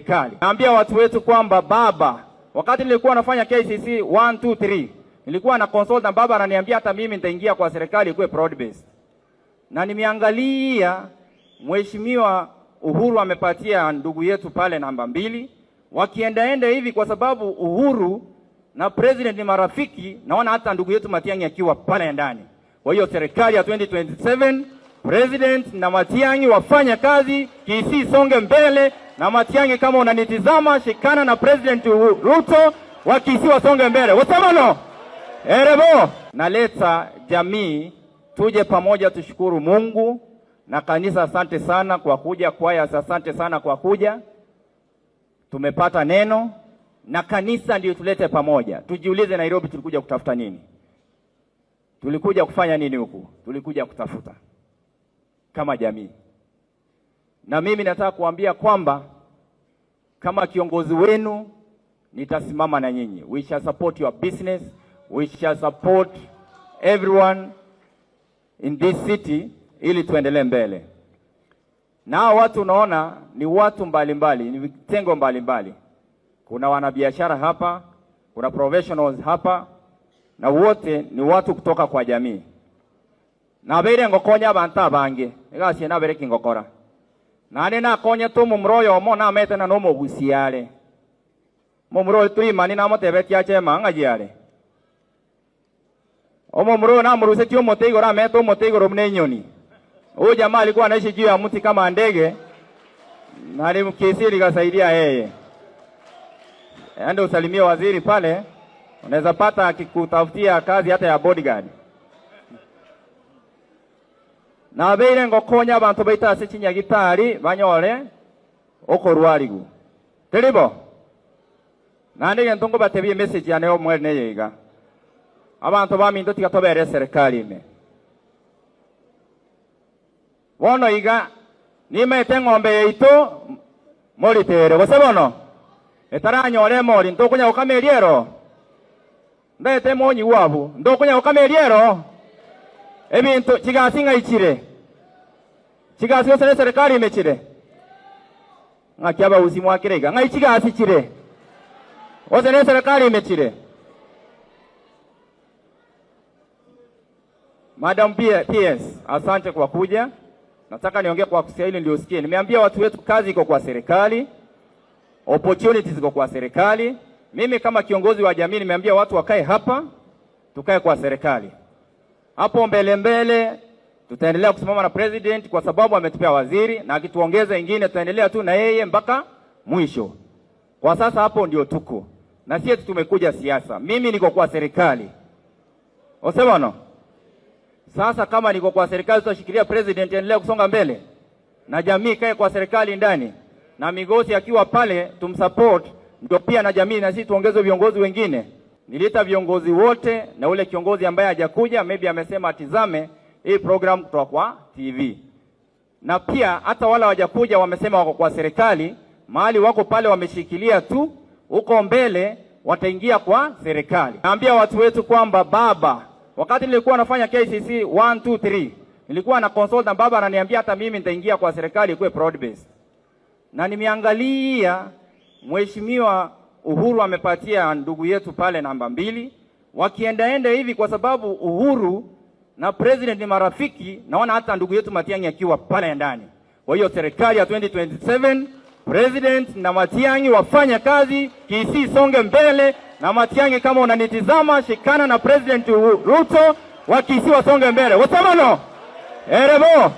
Serikali. Naambia watu wetu kwamba baba, wakati nilikuwa nafanya KCC 1 2 3, nilikuwa na consult na baba, ananiambia hata mimi nitaingia kwa serikali ikuwe broad based. Na nimeangalia Mheshimiwa Uhuru amepatia ndugu yetu pale namba 2, wakiendaenda hivi kwa sababu Uhuru na president ni marafiki, naona hata ndugu yetu Matiang'i akiwa pale ndani. Kwa hiyo serikali ya 2027 president na Matiang'i wafanya kazi, Kisii songe mbele. Na Matiang'i, kama unanitizama, shikana na President Ruto wa Kisii wasonge mbele. Wasamano erebo, naleta jamii tuje pamoja, tushukuru Mungu na kanisa. Asante sana kwa kuja, kwaya asante sana kwa kuja, tumepata neno na kanisa ndio tulete pamoja. Tujiulize, Nairobi tulikuja kutafuta nini? Tulikuja kufanya nini huku? Tulikuja kutafuta kama jamii. Na mimi nataka kuambia kwamba kama kiongozi wenu nitasimama na nyinyi. We shall support your business, we shall support everyone in this city ili tuendelee mbele. Na hao watu unaona ni watu mbalimbali, ni vitengo mbalimbali. Kuna wanabiashara hapa, kuna professionals hapa, na wote ni watu kutoka kwa jamii. Nabeire ngokonya abantu abange, egasi nabere kingokora. Nane nakonya tu mumroyo omo namete na nomo busiare. Mumroyo tuimani namotebeti achema ng'ajiare. Omo mroyo namuruseti omote igoro amete omote igoro mne nyoni. Huyu jamaa alikuwa anaishi juu ya mti kama ndege, na alimkisiri kasaidia yeye. Ende usalimie waziri pale, unaweza pata akikutafutia kazi hata ya bodyguard. Nabeire ngokonya abantu baita ase chinyagitari banyore okorwarigu. Teribo. Nande gento ngobatebie message yane omwene yeiga. Abantu baminto tigatobere serikali ime. Bono iga nimete ng'ombe yaito moritere gose bono etaranyore mori ntokunya gukameriero ndete monyi wabu ntokunya gukameriero ebintu chigasi ng'aichire chigasi gose ne serikali imechire ng'aki abausi mwakirega ng'ai chigasi chire gose ne serikali imechire. Madam PS, asante kwa kuja. Nataka niongee kwa Kiswahili ndio usikie. Nimeambia watu wetu kazi iko kwa serikali, opportunities ziko kwa serikali. Mimi kama kiongozi wa jamii nimeambia watu wakae hapa, tukae kwa serikali. Hapo mbele mbele tutaendelea kusimama na president kwa sababu ametupea waziri, na akituongeza ingine tutaendelea tu na yeye mpaka mwisho. Kwa sasa hapo ndio tuko. Na sisi tumekuja siasa. Mimi niko kwa serikali. Osebano. Sasa kama niko kwa serikali tutashikilia president endelee kusonga mbele. Na jamii kae kwa serikali ndani. Na Migosi akiwa pale tumsupport, ndio pia na jamii na sisi tuongeze viongozi wengine. Niliita viongozi wote na ule kiongozi ambaye hajakuja maybe amesema atizame hii program kutoka kwa TV. Na pia hata wala hawajakuja wamesema wako kwa serikali, mahali wako pale wameshikilia tu, huko mbele wataingia kwa serikali. Naambia watu wetu kwamba baba, wakati nilikuwa nafanya KCC 1 2 3, nilikuwa na consult na baba, ananiambia hata mimi nitaingia kwa serikali ikuwe broad based. Na nimeangalia Mheshimiwa Uhuru amepatia ndugu yetu pale namba 2, wakiendaenda hivi kwa sababu Uhuru na president ni marafiki, naona hata ndugu yetu Matiang'i akiwa pale ndani. Kwa hiyo serikali ya 2027 president na Matiang'i wafanya kazi, Kisii songe mbele. Na Matiang'i, kama unanitizama, shikana na President Ruto wa Kisii wasonge mbele. Wasamano erebo.